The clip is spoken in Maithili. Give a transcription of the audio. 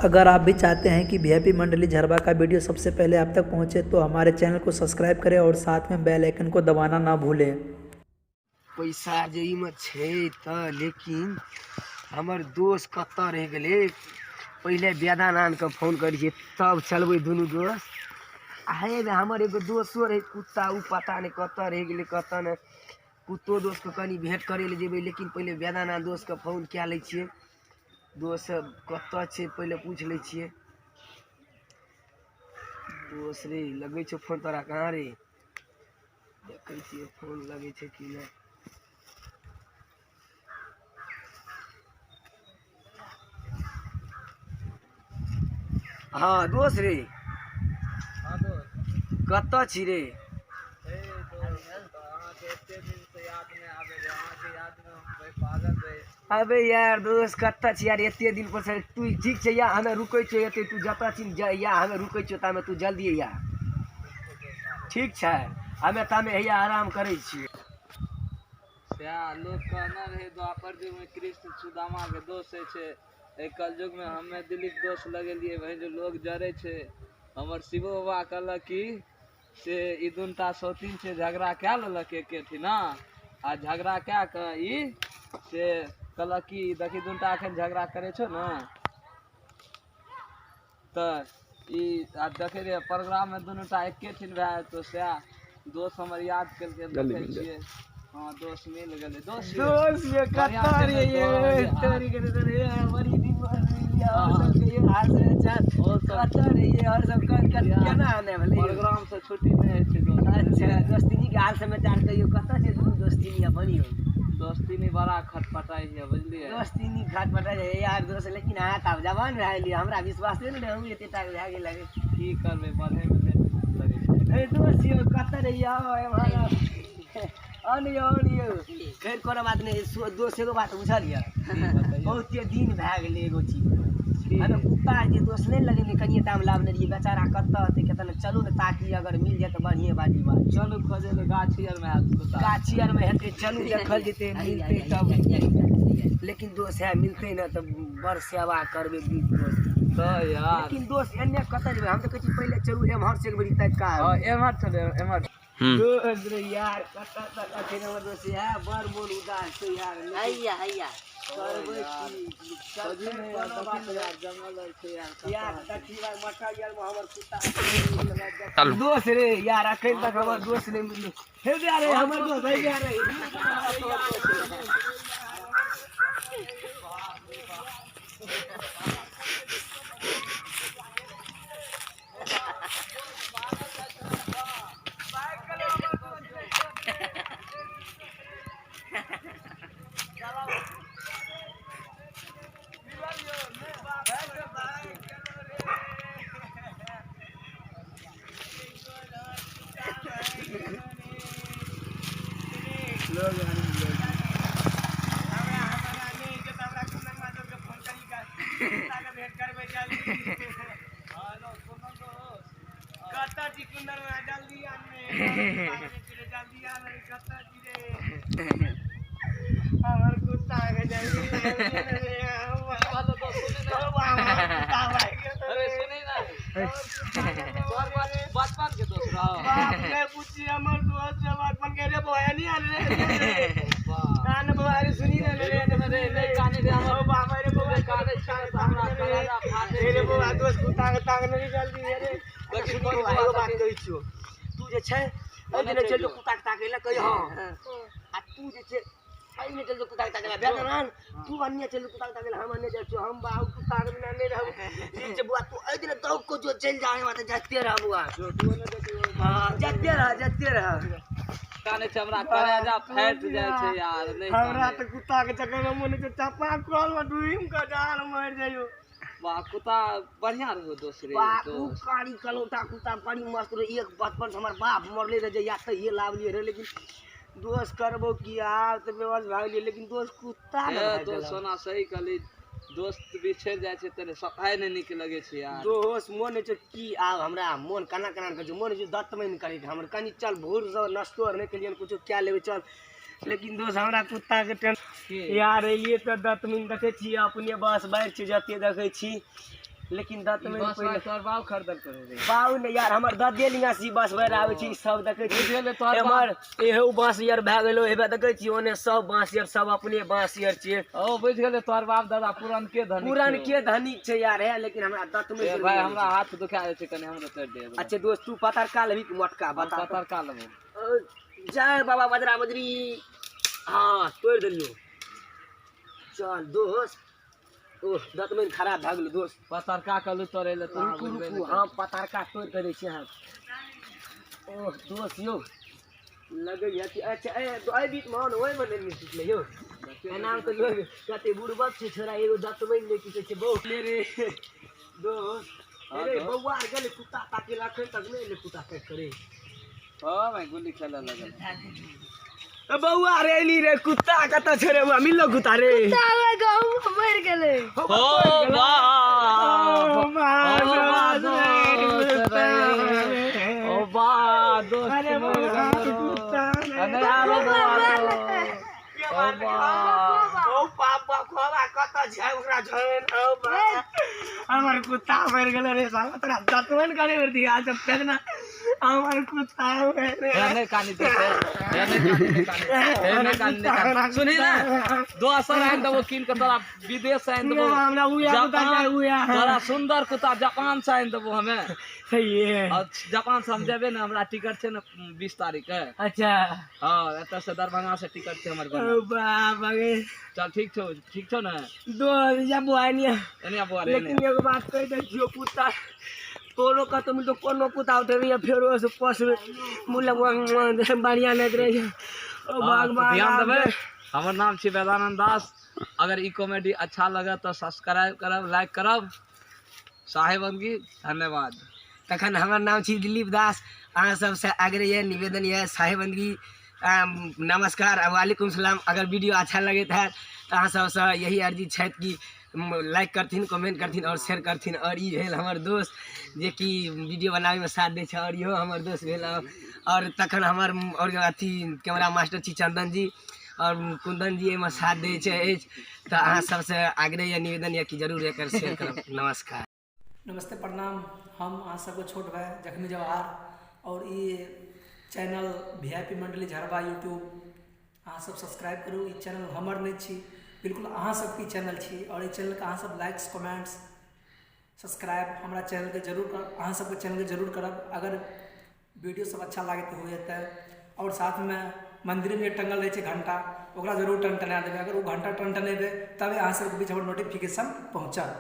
अगर आप भी चाहते हैं कि वीआईपी मंडली झरवा का वीडियो सबसे पहले आप तक पहुंचे तो हमारे चैनल को सब्सक्राइब करें और साथ में बेल आइकन को दबाना ना भूलें। पैसा जे ईमे छै तऽ, लेकिन हमर दोस्त कतऽ रहि गेलै? पहिले वेदानन्दके फोन करै छियै, तब चलबै दुनू दोस्त। आ हे बे, हमर एगो दोस्तो रहै कुत्ता, ओ पता नहि कतऽ रहि गेलै, कतऽ नहि। कुत्तो दोस्तके कनि भेँट करै लए जेबै, लेकिन पहिले वेदानन्द दोस्तके फोन कए लै छियै। दोस्त कतऽ छै पहिले पूछि लै छियै। दोस्त रे, लगै छौ फोन तोरा? कहाँ रे? देखै छियै फोन लगै छै कि नहि। हाँ दोस्त रे। हाँ दोस्त। कतऽ छी रे? हे दोस्त, अहाँके एते दिन से याद नहि आबै रहै, अहाँके याद मे हम भाई पागल रही। अबे यार दोस्त, कतऽ छी यार एते दिन पर से? तू ठीक छै या हमे रुकै छियौ एते, तू जतऽ छी या हमे रुकै छियौ तामे तू जल्दी या। ठीक छै, हमे तामे हैया आराम करै छियै। सएह लोक कहने रहै द्वापर युग मे कृष्ण सुदामा के दोष होइ छै, एहि कलयुग मे हमे दिलीप दोष लगेलियै भाई, जो लोग जरै छै। हमर शिवो बाबा कहलक कि से ई दुनटा सौतीन छै, झगड़ा कए लेलक एके ठिना, आ झगड़ा कए कऽ ई से कहलक कि देखी दुनटा एखन झगड़ा करै छौ ने, तऽ ई आ देखै रहियै प्रोग्राम मे दुनूटा एके ठिन भए जेतौ। सएह दोस्त हमर याद केलकै, देखै छियै। हाँ दोस्त मिल गेलै। दोस्त यौ, दोस्त ये बढ़िआँ कतऽ छै रे ने ये दोस्त? तोरी के रे, बड़ी दिन बाद मिलियै। और सब कहियो हाल समाचार? और सब कतऽ रहियै? और सब केना आने भेलै यौ? प्रोग्राम से छुट्टी नहि होइ छै दोस्त। अच्छा, दोस्तिनी के हाल समाचार कहियो, कतऽ छै दुनू दोस्तिनी अपन यौ? दोस्ती बड़ा खटपटाइ छै, बुझलियै? दोस्तिनी खाट पटा जाइ यार दोस्त, लेकिन अहाँ तऽ आब जवान भए गेलियै, हमरा विश्वासे नहि रहू एते टा भए गेल। की करबै, बढ़े मे लेट लगै छै। ए दोस्त यौ, कतऽ रहियै? आउ एम्हर आउ ने यौ, आउ ने यौ। खैर कोनो बात नहि दोस्त, एगो बात बुझल यऽ? बतैयौ। बहुते दिन भए गेलै एगो चीज। की? हमे कुत्ता जे दोस्त नहि लगेने, कनिए टाइम लाबने रहियै, बेचारा कतऽ हेतै कतऽ नहि। चलू ने ताकि, अगर मिल जाए तऽ बढ़िएँ बाटी बात। चलू खोजै लए, गाछी आर मे हैत कुत्ता। गाछी आरमे हेतै, चलू देखल जेतै, मिलतै तब। लेकिन दोस्त है, मिलतै ने तऽ बड़ सेवा करबै दोस्त। तऽ यार लेकिन दोस्त एन्ने कतऽ जेबै? हम तऽ कहै छी पहिले चलू एम्हर से एक बेरी ताकि कऽ हाँ आबी। एम्हर चलू एम्हर। दोस्त रे यार, कतऽ तक अखन हमर दोस्त यार, बड़ मोन उदास छै यार, लेकिन हैया हैया करबै यार। की? खोजी ने यार, कोनो बात देखी ने नहि। यार, जंगल आर छै यार, कतऽ यार हेतै? देखी भाई, मटर यार हमर कुत्ता दोस्त रे यार, अखन तक हमर दोस्त नहि मिललै। हे रे हमर दोस्त, हे रे। हमर कुत्ता के जल्दी हेलो दोस्त, सुनी ने। अरे सुनी ने, तोहर बचपन के दोस्त रहो। बाप रे, पूछी हमर दोस्त रे, बचपन के रे, बौआ नहीं आने रे। वाह। कान बौआ रे, सुनी रे रे रे रे नहीं काने रे हमर। ओ बाबा रे बौआ, रे काने छै तऽ हमरा कलेजा फाटै रे छै। बौआ दोस्त, कुत्ता के तांग नहीं जल्दी रे। देखी सुनी कोन बौआ, बौआ एगो बात देखी। कहै छियौ, तू जे छै एहि दिना चलि जो कुत्ता के ताकै लए, कहियो हँ। आ तू जे छै एहि दिना चलि जो कुत्ता के ताकै लए, बेदरान तू अन्य चलि जो कुत्ता के ताकै लए, हम अन्य जाइ छियौ। हम बाबू कुत्ता के बिना नहि रहब। ठीक छै बौआ, तू एहि दिना दौग कऽ जो, चलि जा, तऽ जाइते रह बौआ। हँ, जाइते रह, जाइते रह। काने छै, हमरा कलेजा फाटि जाइ छै यार, नहि हमरा काने। तऽ कुत्ता के चक्कर में मोन छै चापा कल में डूबि कऽ जान मरि जाइयो। वाह, कुत्ता बढ़िया रहो दोस्त रे। बाप उ दोस्त कारी कलौटा कुत्ता बड़ी मस्त रहे। एक बचपन से हमर बाप मरले रहे जहिया तहिये लाबलियै रहे, लेकिन दोस्त करबो की, आब तऽ बेबस भए गेलियै, लेकिन दोस्त कुत्ता ने ए भए दोस्त गेलौ। सोना सही कहली दोस्त, बिछड़ जाइ छै तऽ सफाइ नहि नीक लगै छै यार। दोस्त मोन होइ छै की आब हमरा मोन केना केना करै छै, मोन होइ छै दतमनि करैके हमर कनि। चल, भोरसँ नाश्तो आर नहि केलियै, कुछो कए लेबै चल। लेकिन दोस्त हमरा कुत्ता के टेंशन की? यार। एलियै तऽ दतमनि देखै छी अपने बस बाढ़ि छै, जते देखै छी। लेकिन दतमनि बस पहिले तोहर बाप खरीदल करे रे। बाउ ने यार, हमर ददे लिंगा सी बाँस भरि आबै छै, ई सब देखै छी। बुझि गेलै तोहर बाप। एमहर एहो बाँस यार भए गेलो, हेबे देखै छी ओने सब बाँस यार, सब अपने बाँस यार छियै। ओ बुझि गेलै तोहर बाप दादा पुरनके धनिक। पुरनके धनिक छै यार हे, लेकिन हमरा दतमनि ए भाई, हमरा हाथ दुखा जाइ छै, कनि हमरो तोड़ि दे। अच्छा दोस्त, तू पतरका लेबही कि मोटका बता? पतरका लेबो। जय बाबा बजरा बजरी। हाँ, तोड़ि देलियौ। चल दोस्त, ओह दतमनि खराब भए गेलो दोस्त। पतरका कहलू तोड़ै लए तऽ रुकू रुकू, हम पतरका तोड़ि कऽ दै छी अहाँ। ओह दोस्त यौ, लगैए कि अच्छा एहि बीचमे आउ ने, ओहिमे नहि टूटलै यौ। एनामे तऽ लोग कते बुड़बक छै छोड़ा, एगो दतमनि नहि टूटै छै। बहुत ले रे दोस्त। अरे बौआ आर गेलै कुत्ता ताके ला, एखन तक नहि एलै कुत्ता ताकि करे। हाँ भाई, गुल्ली खेले लगल। बौआ रे, एली रे, कुत्ता कतऽ छै रे बौआ? मिललो कुत्ता रे? मरि गेलै। ओ बाप, ओ बा दोस्त रे, ओ बा दोस्त मर गेलो। अने आरो बौआ रो। ओ बा। ओ पापा खोबा कतऽ छै ओकरा झोन? ओ बा, हमर कुत्ता मरि गेलै रे साला, तोरा दतमनि करे बेर दिया जब फेकना, हमर कुत्ता मरि हे नहीं कानी दे, हे नहीं कानी, हे नहीं कानी, नहीं कानी। सुनही ना, दोसर आनि देबो कीन के तोरा, विदेश से आनि देबो। हमरा उया कुत्ता चाही, उया। तोरा सुंदर कुत्ता जापान से आनि देबो हमे। सही है। और जापान से हम जेबे ने, हमरा टिकट छै ने 20 तारीख के। अच्छा। हाँ, एतऽ से दरभंगा से टिकट छै हमर ओ बनल। बाप रे। चल ठीक छौ, ठीक छौ ने? दोस्त जा बुआ एनिया। एने बुआ रे, एने। लेकिन एगो बात कहि दै छियौ, कुत्ता तोरो कतौ मिलतौ, कोनो कुत्ता उठेबही फेरो से पोसबै, मुँह लगवा बढ़िआँ नहि रहै। ओ हाँ, तऽ भगवान, ध्यान आब देबै। हमर नाम छी वेदानंद दास। अगर ई कॉमेडी अच्छा लगे तऽ सब्सक्राइब करब, लाइक करब। साहेबंगी, धन्यवाद। तखन हमर नाम छी दिलीप दास। अहाँ सबसँ आग्रह यऽ, निवेदन यऽ, साहेबंदगी, नमस्कार, वालेकुम सलाम। अगर वीडियो अच्छा लगैत है तऽ अहाँ सबसँ यही अर्जी छथि कि लाइक करथिन, कमेंट करथिन आओर शेयर करथिन। आओर ई भेल हमर दोस्त जेकि वीडियो बनाबैमे साथ दै छै, आओर इहो हमर दोस्त भेल। आओर तखन हमर आओर अथी कैमरा मास्टर छी चंदन जी आओर कुंदन जी, एहिमे साथ दै छै अछि। तऽ अहाँ सबसँ आग्रह यऽ, निवेदन यऽ कि जरूर एकर शेयर करब। नमस्कार। नमस्ते, प्रणाम। हम अहाँ सबके छोट भाई जखमी जवाहर और ई चैनल VIP मंडली झरबा यूट्यूब अहाँ सब सब्सक्राइब करू। ई चैनल हमर नहि छी, बिल्कुल अहाँ सबके ई चैनल छी और ई चैनलके अहाँ सब लाइक्स, कमेंट्स, सब्सक्राइब हमरा चैनलके जरूर कर, अहाँ सबके चैनलके जरूर करब अगर वीडियो सब अच्छा लागैत हुए तऽ। आओर साथमे मन्दिरमे जे टङ्गल रहै छै घण्टा, ओकरा जरूर टनटना देबै। अगर ओ घण्टा टनटनेबै तबे अहाँ सबके बीच हमर नोटिफिकेशन पहुँचत।